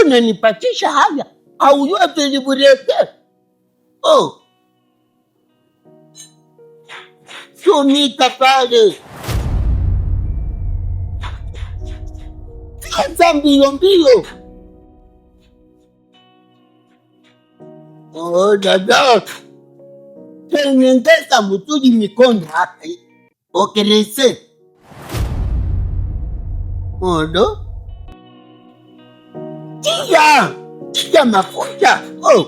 Unanipatisha haya auyua vilibureke. Oh, tumika pale anza mbio mbio. Oh, dada tengendeza mutuli mikono hapa okerese odo tia tia mafuta oh.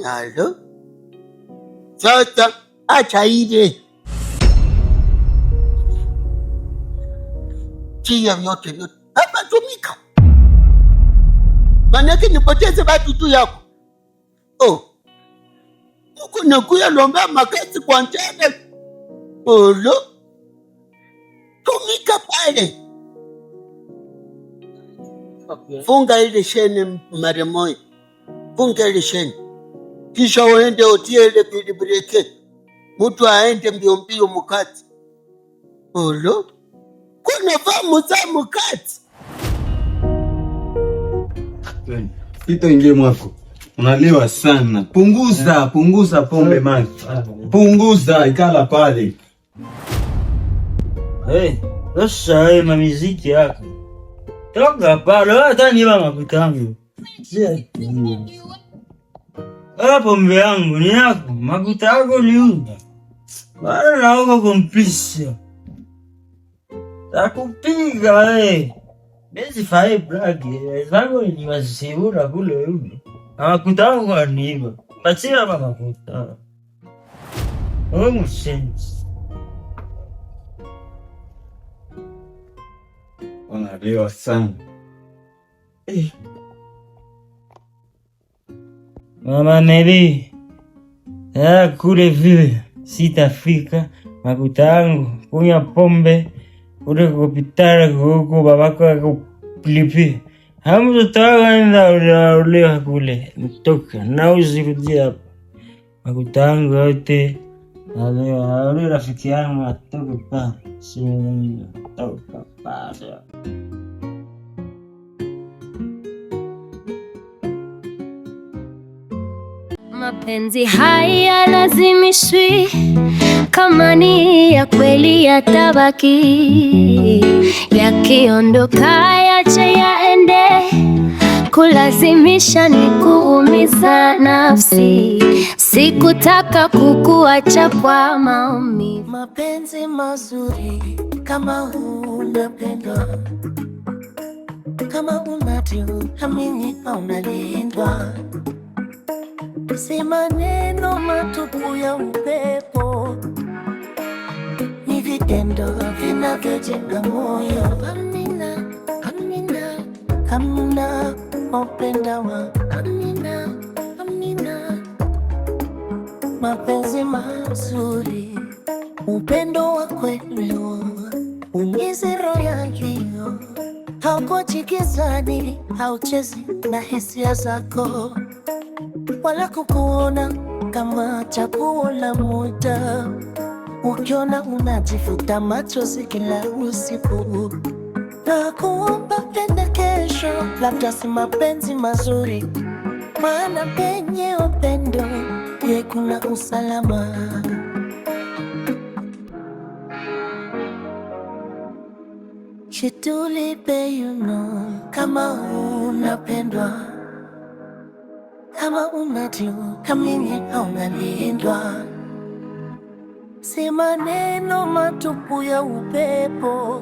Alo sasa acha ile tia vyote vyote hapa tumika, manake nipoteze batu tu yako oh. Uko nakuya lomba makazi kwa njane olo tumika pale, funga ile shene mara moja, funga ile shene kisha uende utie ile pilibreke, mtu aende mbio mbio mukati olo kuna famu za mukati. Ito ingie mwako. Unalewa sana. Punguza, punguza pombe man. Punguza, ikala pale. Hey, sasa wewe mamiziki yako. Toka pale, hata niba makuta yangu. Wala pombe yangu ni yako, makuta yako niuza. Bado na uko komplisi. Takupiga wewe. Bezi fae blagi, zangu ni wasibura kule yule. Makuta yangu aniba. Patia hapa makuta. Wewe mshenzi. Unalewa sana. Eh. Mama Neli, kule vile sitafika makuta yangu kunywa pombe kule kupitala huku babako akulipi. Ha mtoto wako enda unaolewa kule mtoka na usirudie hapa. Makuta yangu yote alewa rafiki yangu atoke pale, si toka pale. Mapenzi hayalazimishwi, kama ni ya kweli yatabaki, yakiondoka yache yaende, kulazimisha ni kuumiza nafsi. Sikutaka kukuacha kwa maumivu. Mapenzi mazuri kama unapendwa, kama unathamini unalindwa, si maneno matupu ya upepo, ni vitendo vinavyojenga moyo. Amina, amina, amina, wapendawa, amina, amina, mapenzi mazuri, upendo wa kweli unyize roho yaliyo haukuchikizani, hauchezi na hisia zako wala kukuona kama chaguo la muda. Ukiona unajifuta machozi kila usiku na kuomba penda kesho, labda si mapenzi mazuri, maana penye upendo ye kuna usalama. Chitulipe you know, kama unapendwa, kama unathamini au unalindwa, si maneno matupu ya upepo,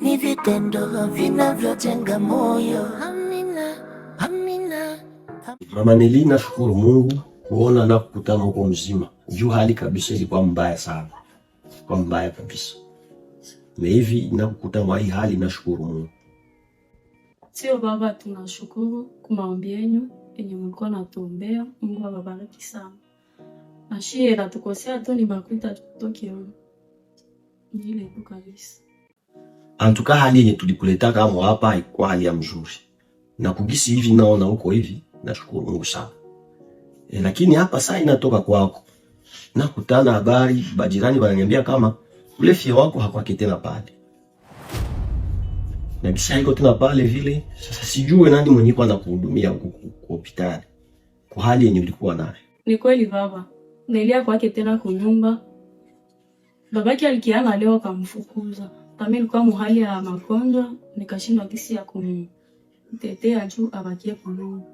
ni vitendo vinavyojenga moyo. Amina, amina. Mama Neli, nashukuru Mungu kuona na kukutana huko mzima. Juu hali kabisa ilikuwa mbaya sana, kwa mbaya kabisa. Na hivi nakukutana mwa hii hali, nashukuru Mungu. Sio baba, tunashukuru kwa maombi yenu yenye mlikuwa natuombea. Mungu awabariki sana. Ashie natukosea tu ni makuta tutoke huko. Ni ile tu kabisa. Antuka hali yenye tulikuleta kama hapa haikuwa hali ya mzuri. Na kugisi hivi naona huko hivi, nashukuru Mungu sana. E, lakini hapa saa inatoka kwako. Nakutana habari bajirani wananiambia kama ule fie wako hakwake tena pale. Na kisha iko tena pale vile. Sasa sijue nani mwenye kwa anakuhudumia huko kwa hospitali. Kwa hali yenye ulikuwa nayo. Ni kweli baba, Nelia kwake tena kunyumba. Babake alikiana leo akamfukuza. Tami nilikuwa muhali ya magonjwa, nikashindwa kisi ya kumtetea juu abakie kunyumba.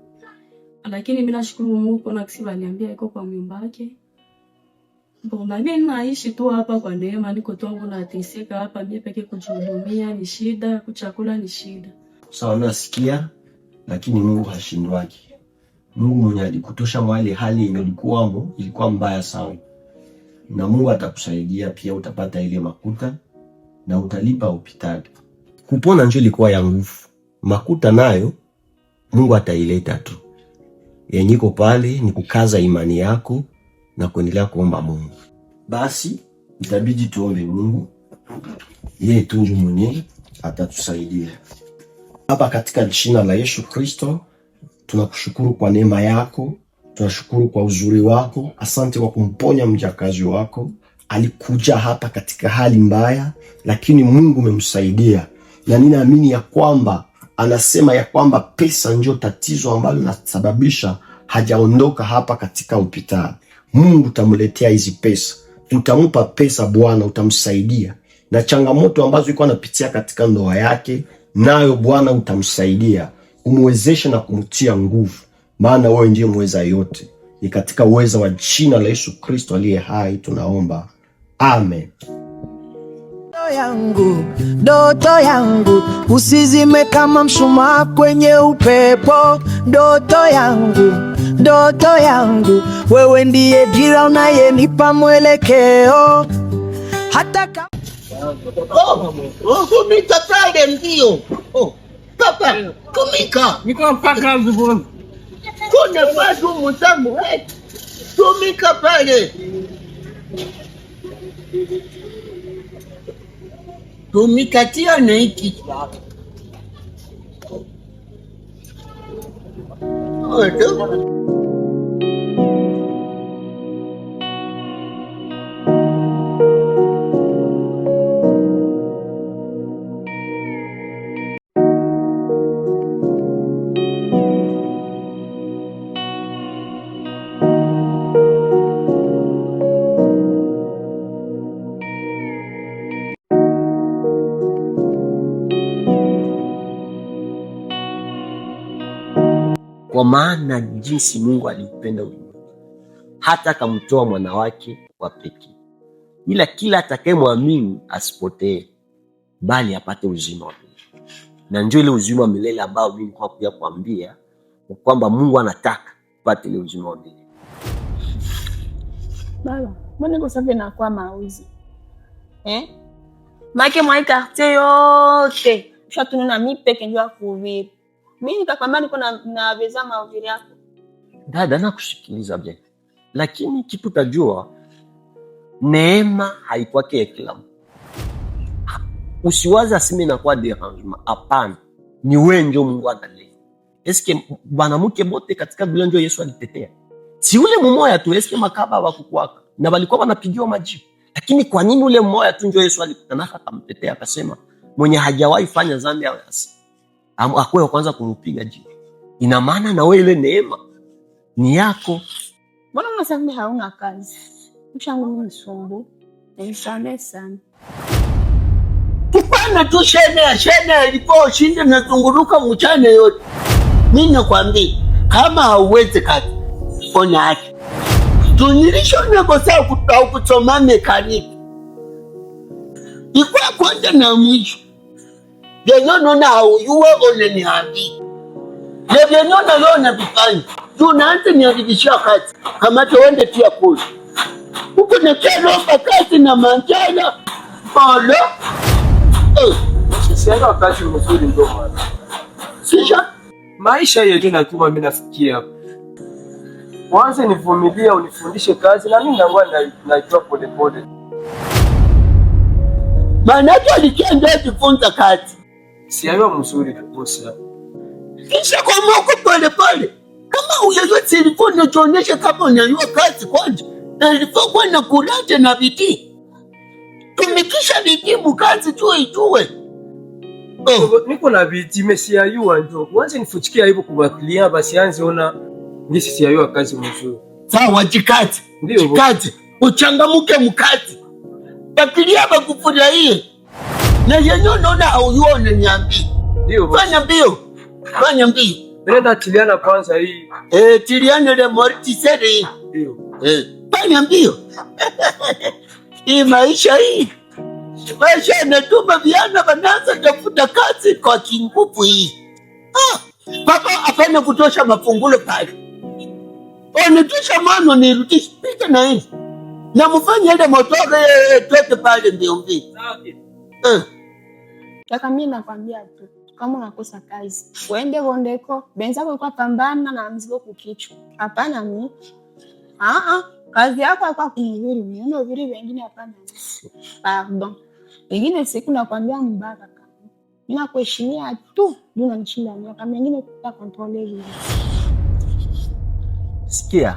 Lakini mimi nashukuru Mungu kuona kisi baliambia iko kwa nyumba yake. Bon, na mimi naishi tu hapa kwa neema, niko tu wangu nateseka hapa, mimi peke kujihudumia ni shida, kuchakula ni shida. Sawa, nasikia, lakini Mungu hashindwaki. Mungu mwenye alikutosha mwali hali yenye ulikuwamo ilikuwa mbaya sana, na Mungu atakusaidia pia, utapata ile makuta na utalipa hospitali. Kupona njo ilikuwa ya nguvu, makuta nayo Mungu ataileta tu. Yenye iko pale ni kukaza imani yako na kuendelea kuomba Mungu. Basi itabidi tuombe Mungu, yeye tu ndio mwenye atatusaidia. Baba, katika jina la Yesu Kristo, tunakushukuru kwa neema yako, tunashukuru kwa uzuri wako. Asante kwa kumponya mjakazi wako. Alikuja hapa katika hali mbaya, lakini Mungu umemsaidia, na ninaamini ya kwamba anasema ya kwamba pesa ndio tatizo ambalo linasababisha hajaondoka hapa katika hospitali. Mungu utamletea hizi pesa, utampa pesa Bwana, utamsaidia na changamoto ambazo yuko anapitia katika ndoa yake, nayo Bwana utamsaidia, umwezeshe na kumtia nguvu, maana wewe ndiye mweza yote. Ni katika uweza wa jina la Yesu Kristo aliye hai tunaomba, amen. Yangu ndoto yangu usizime kama mshumaa kwenye upepo. Ndoto yangu, wewe ndiye dira unayenipa mwelekeo hata kama Oh, oh, tumika pale ndio. Oh, papa, tumika. Niko mpaka bwana. Kuna watu mtamu, eh. Tumika pale. Tumika tia na hiki. Oh, Kwa maana jinsi Mungu aliupenda ulimwengu hata akamtoa mwana wake wa pekee, ila kila atakayemwamini asipotee, bali apate uzima wa milele. Na ndio ile uzima wa milele ambao mimi nilikuwa kuja kuambia kwamba Mungu anataka upate ile uzima wa milele. Baba, mbona iko safi na kwa mauzi? Eh? Make mwa quartier yote. Ushatununa mi peke ndio akuviri. Mimi nikakwambia niko na veza mauviri yako. Dada, nakusikiliza bien, lakini kitu tajua, neema haikwake ya kila mtu. Usiwaze asime inakuwa derangement. Hapana, ni wewe ndio Mungu analeta. Eske banamuke bote katika Biblia ndio Yesu alitetea? Si ule mumoya tu, eske makaba hawakukuwaka na walikuwa wanapigiwa majibu, lakini kwa nini ule mmoja tu ndio Yesu alikutanaka akamtetea, akasema mwenye hajawahi fanya dhambi awe akuwe wa kwanza kumpiga jiwe? Ina maana na wewe ile neema ni yako. Mbona unasema hauna kazi? Ushangu mimi nisumbu. Nisamehe sana. Tupana tu shene ya shene ilikuwa ushinde nazunguruka mchana yote. Mimi nakwambia kama hauwezi kazi, ona yake. Tunilishona kwa sababu kusoma mekaniki. Ilikuwa kwanza na mwisho. Vyenye naona hauyue unaniambia. Na vyenye naona unavifanya. Tunaanza niharibishia kazi. Kama tuende tia kule. Huko na kelomba kazi na manjana. Polo. Sisianga wakati mzuri ndio maana. Sisha Maisha yetu natuma mimi nafikia. Mwanzo nivumilia unifundishe kazi na mimi nakuwa najua polepole. Maanake alikienda jifunza kazi. Siaiwa mzuri kabisa. Kisha kwa moko pole pole. Kama uyoyote ilikuwa inajionyesha kama unajua kazi kwanza. Na ilikuwa kwa na kulaje na bidii. Tumikisha bidii mukazi tu ijue. Oh. Niko na biti mesiyayua njo. Wanze nifuchikia hivyo kwa client basi anze ona ngisi siyayua kazi mzuri. Sawa, jikaze. Ndio. Jikaze. Uchangamuke mkazi. Bakilia bakufurahie. Na yenye unaona hauione niambie. Ndio. Fanya mbio. Fanya mbio. Nenda tiliana kwanza hii. Eh, tiliana le mortisere. Ndio. Eh, fanya mbio. Hii maisha hii. Maisha inatuma vijana wanaanza tafuta kazi kwa kinguvu hii. Ah, baba hapana kutosha mafungulo pale. Onitosha mano nirudishe pita na hii. Na mfanye ile motore twende pale mbio mbio. Eh. Kaka, mimi nakwambia tu kama unakosa kazi uende Bondeko, benzako kwa pambana na mzigo kukichwa. Hapana mi kazi yako kwa kunihubiri mimi, unahubiri wengine, hapana. Pardon, wengine siku nakwambia mbaka kaka, mimi nakuheshimia tu, ndio unanishinda miaka mengine kuta control hivi. Sikia,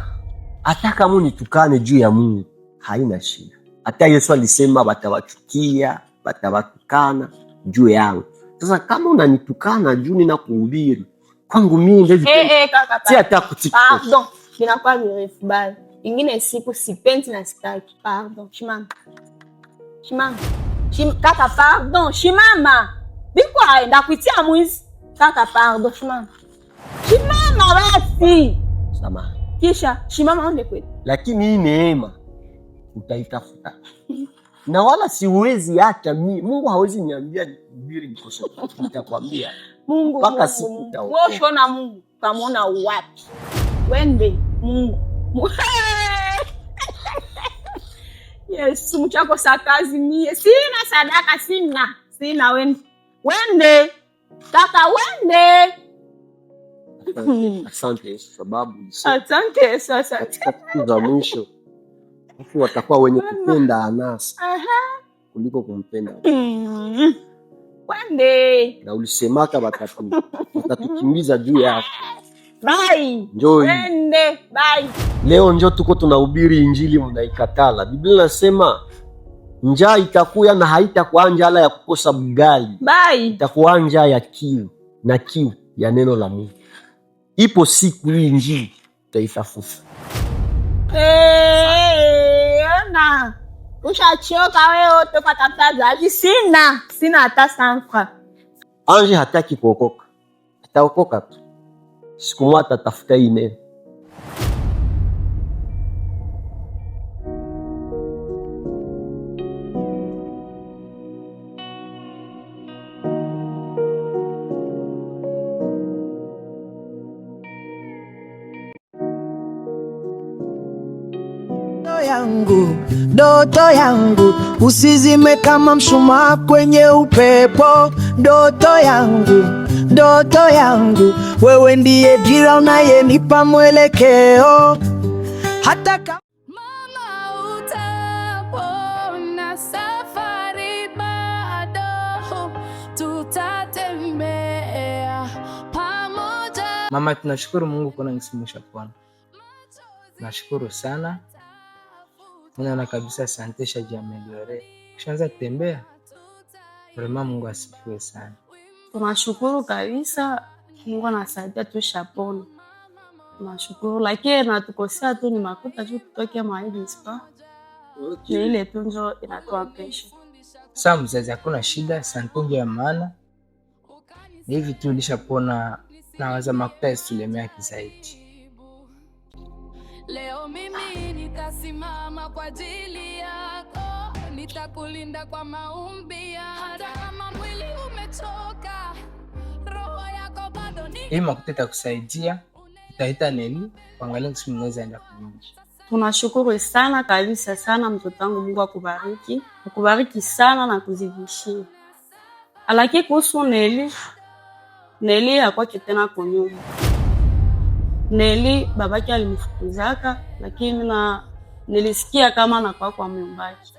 hata kama unitukane juu ya Mungu haina shida. Hata Yesu alisema watawachukia, watawatukana juu yangu. Sasa kama unanitukana juu ninakuhubiri, kwangu mimi ndezi Kaka, si hata kutiktok. Pardon, binakuwa virefu bali. Ingine siku sipendi na sitaki. Pardon, shimama. Shimama. Kaka, pardon, shimama. Biko aenda kuitia mwizi. Kaka, pardon, shimama. Shimama basi. Samahani. Kisha shimama onde kwetu. Lakini hii neema utaitafuta. Na wala siwezi hata mimi, Mungu hawezi niambia nihubiri nikose. Nitakwambia. Mungu, mpaka Mungu, siku Mungu. utaokoka. Wewe ushaona Mungu, ukamwona wapi? Wende Mungu. Yesu, mchakosa kazi mie. Sina sadaka, sina. Sina wende. Wende. Kaka wende. Asante Yesu sababu ulisema Asante Yesu, asante. katika siku za mwisho watu watakuwa wenye kupenda anasa kuliko kumpenda. Wende. Na ulisemaka watatukimbiza juu yako. Bye. Njoo hii. Wende, bye. Leo njo tuko tunahubiri injili mnaikatala. Biblia inasema njaa itakuya na haitakuwa njala ya kukosa bugali. Bye. Itakuwa njaa ya kiu na kiu ya neno la Mungu. Ipo siku hii injili itaitafuta. Hey, ona. Ushachoka wewe toka tafuta zaji. Sina, sina hata sanfra. Ange hataki kuokoka. Ataokoka tu. Siku moja atatafuta hii neno. Yangu, ndoto yangu usizime kama mshumaa kwenye upepo. Ndoto yangu, ndoto yangu, wewe ndiye dira unayenipa mwelekeo. Hata kama Mama utapona, safari bado, tutatembea pamoja. Mama, tunashukuru Mungu kuona ngisimusha pona. Nashukuru sana. Unaona kabisa sante shajiameliore. Kishaanza kutembea. Vrema Mungu asifiwe sana. Tunashukuru kabisa, Mungu anasaidia tushapona. Tunashukuru, lakini natukosea tu ni makuta tu tutoke mwa spa. Ni ile tu njo inatoa pesha. Sawa mzazi, hakuna shida, sante ndio ya maana. Ni hivi tu ulishapona, nawaza makuta yasitulemea kizaidi. Leo mimi nitasimama kwa ajili yako, nitakulinda kwa maombi. Hata kama mwili umechoka, roho yako bado ni Hii makuta itakusaidia, itaita nini, kuangalia kisi mnaweza enda kunyumba. Tunashukuru sana kabisa sana mtoto wangu, Mungu akubariki, akubariki sana na kuzidishia. Lakini kuhusu Neli, Neli hakwake tena kunyumba. Neli babake alimfukuzaka, lakini na nilisikia kama anakuwa kwa myumbaki.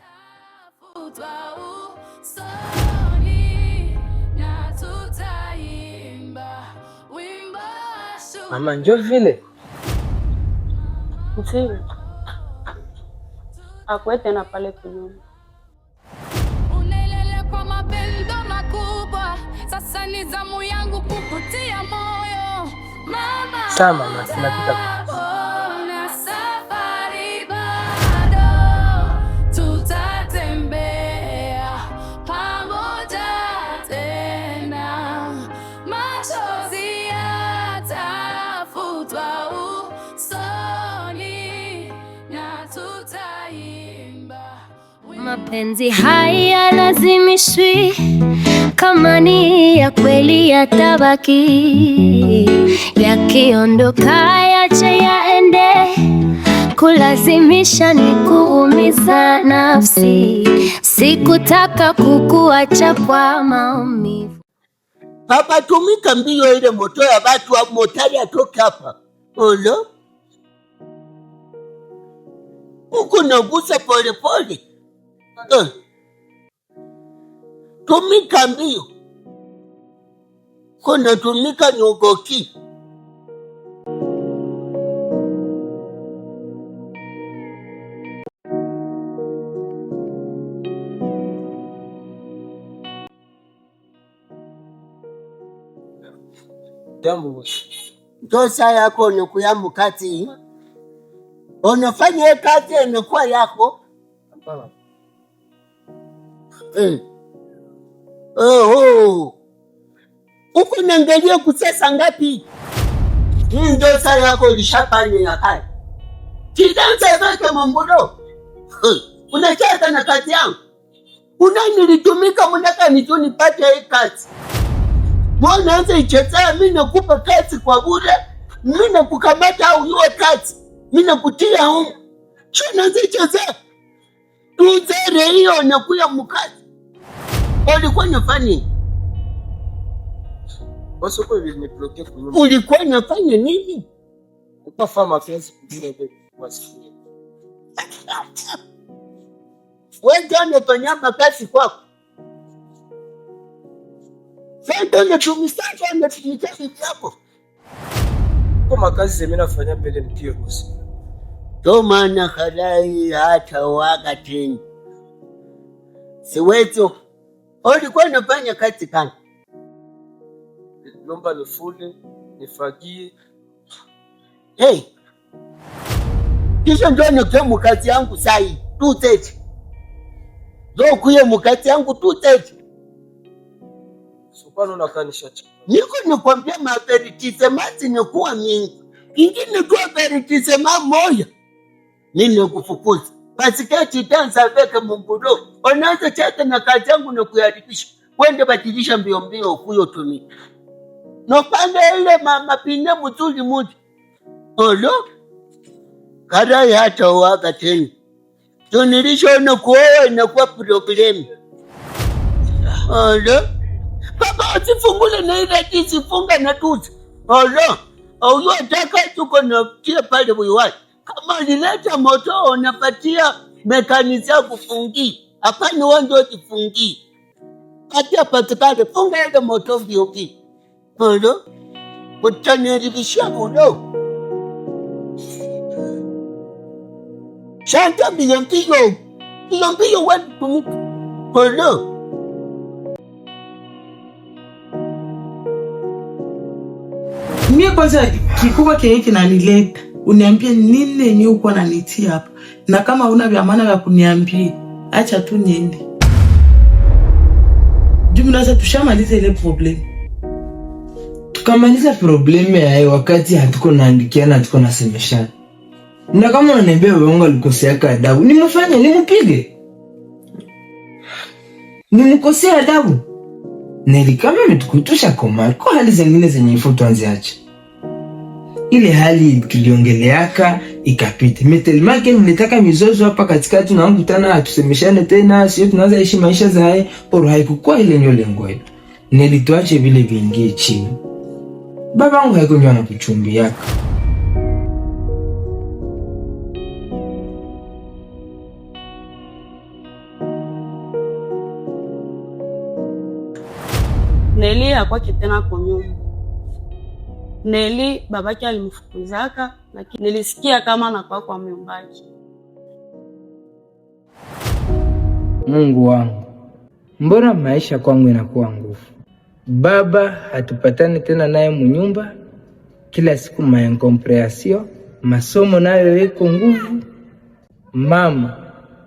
Mama, njoo vile. Msiwe akuwe tena pale kunyumba. Unelele kwa mapendo makubwa. Sasa Ni zamu yangu kukutia moyo mama. Sawa mama, sinapita. Ona safari bado, tutatembea pamoja tena, machozi yatafutwa usoni na tutaimba. Mapenzi hayalazimishwi, kama ni ya kweli yatabaki, yakiondoka yache yaende, kulazimisha ni kuumiza nafsi. Sikutaka kukuacha kwa maumivu. Papa, tumika mbio ile moto ya batu wa motari atoke hapa. Olo. Huku nagusa pole pole. Tumika mbio. Kuna tumika nyugoki. Jambo bosi. Ndosa yako ni kuya mukati. Unafanya hiyo kazi inakuwa yako. Hapana. Oh, oh. Uko naangalia kusesa ngapi? Hii ndosa yako ilishafanya ya kale. Kidanza zake mambudo. Unacheza na kazi yangu. Unanilitumika mnaka nitu nipate hii kazi. Mbona anza ichezea mimi nakupa kazi kwa bure? Mimi nakukamata au iwe kazi. Mimi nakutia huko. Chana anza ichezea. Tuzere hiyo nakuya mkazi. Ulikuwa unafanya nini? Bosi, uko hivi nimeblokia kwa nyumba. Ulikuwa unafanya nini? Uko mapenzi kujua ile wasikia. Wewe ndio unafanya makazi kwako. Sasa ndio unatumika unatumika yako. Uko makazi zemina nafanya mbele mkio bosi. Ndio maana halai hata waga tena. Siwezi. Ulikuwa unafanya kazi gani? Lomba nifule, nifagie. Hey. Kisha ndio nikuye mukazi yangu sai 2:30. Ndio kuye mukazi yangu 2:30. Sokano nakanisha chapa. Niko nikwambia maveritise ni kuwa mingi. Ingine tu veritise moja. Mimi nikufukuza. Basi keti dansa veke mumbudo. Unaanza chata na kazi yangu na kuharibisha. Wende badilisha mbio mbio kuyo tumika. Nopanda ile mama pine mzuri muti. Olo. Karai hata waga tena. Tunilishaona kuoa inakuwa problem. Olo. Baba usifungule na ile tisi funga na tuzi. Olo. Au tuko na tia pale buiwai. Kama ulileta moto unapatia mekanizia kufungi. Hapana wewe ndio ujifungie. Patia patikane funga ile moto mbio mbio. Olo. Utaniharibishia bulo. Shanta mbio mbio. Mbio mbio wewe tumika. Olo. Mie kwanza kikubwa kenye kinanileta uniambie nini yenye uko nanitia hapa, na kama una vya maana vya kuniambia acha tu niende. Juu mnaweza tushamaliza ile problème. Tukamaliza problème yaye wakati hatuko naandikiana, hatuko nasemeshana. Na kama unaniambia baba wangu alikoseaka adabu, nimfanye nimupige, nimkosea adabu. Neli kama ametukutusha koma kwa hali zingine zenye ifo tuanze acha. Ile hali tuliongeleaka ikapita. Metelemake nilitaka mizozo hapa katikati na kutana atusemeshane tena, sio tunaanza ishi maisha za hai, oro haikukua ile nyo lengo yetu. Neli tuache vile viingie chini. Babangu haikunywa na kuchumbiaka. Neli hakwake tena kwa nyumba. Neli babake alimfukuzaka, lakini nilisikia kama anakuwa kwa myombaki. Mungu wangu, mbona maisha kwangu inakuwa nguvu? Baba hatupatani tena naye munyumba, kila siku maincompréhension, masomo nayo iko nguvu. Mama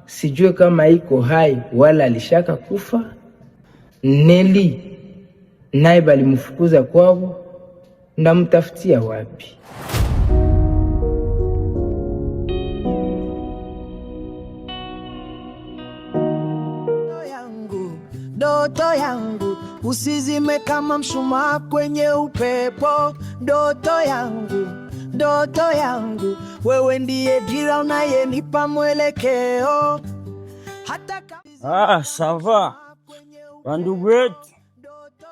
sijue kama iko hai wala alishaka kufa. Neli naye balimfukuza kwao, ndamtafutia wapi? Yangu, ndoto yangu, usizime kama mshumaa kwenye upepo. Ndoto yangu, ndoto yangu, wewe ndiye dira unayenipa mwelekeo. Hata Ah, ça va bandugu yetu,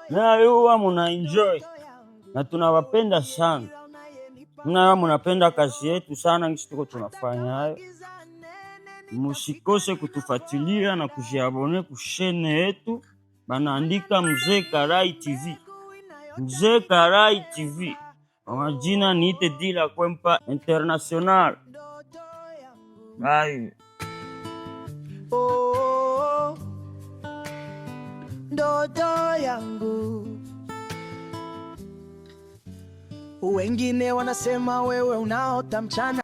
nayuwa muna enjoy na tunawapenda sana. Mnayuwa munapenda kazi yetu sana, ngisi tuko tunafanya hayo. Musikose kutufuatilia na kujiabonner kuchaîne yetu, banaandika Mzee Karai TV, Mzee Karai TV. Kwa majina niite Dila Kwempa International. Bye. Oh, ndoto yangu. Wengine wanasema wewe unaota mchana.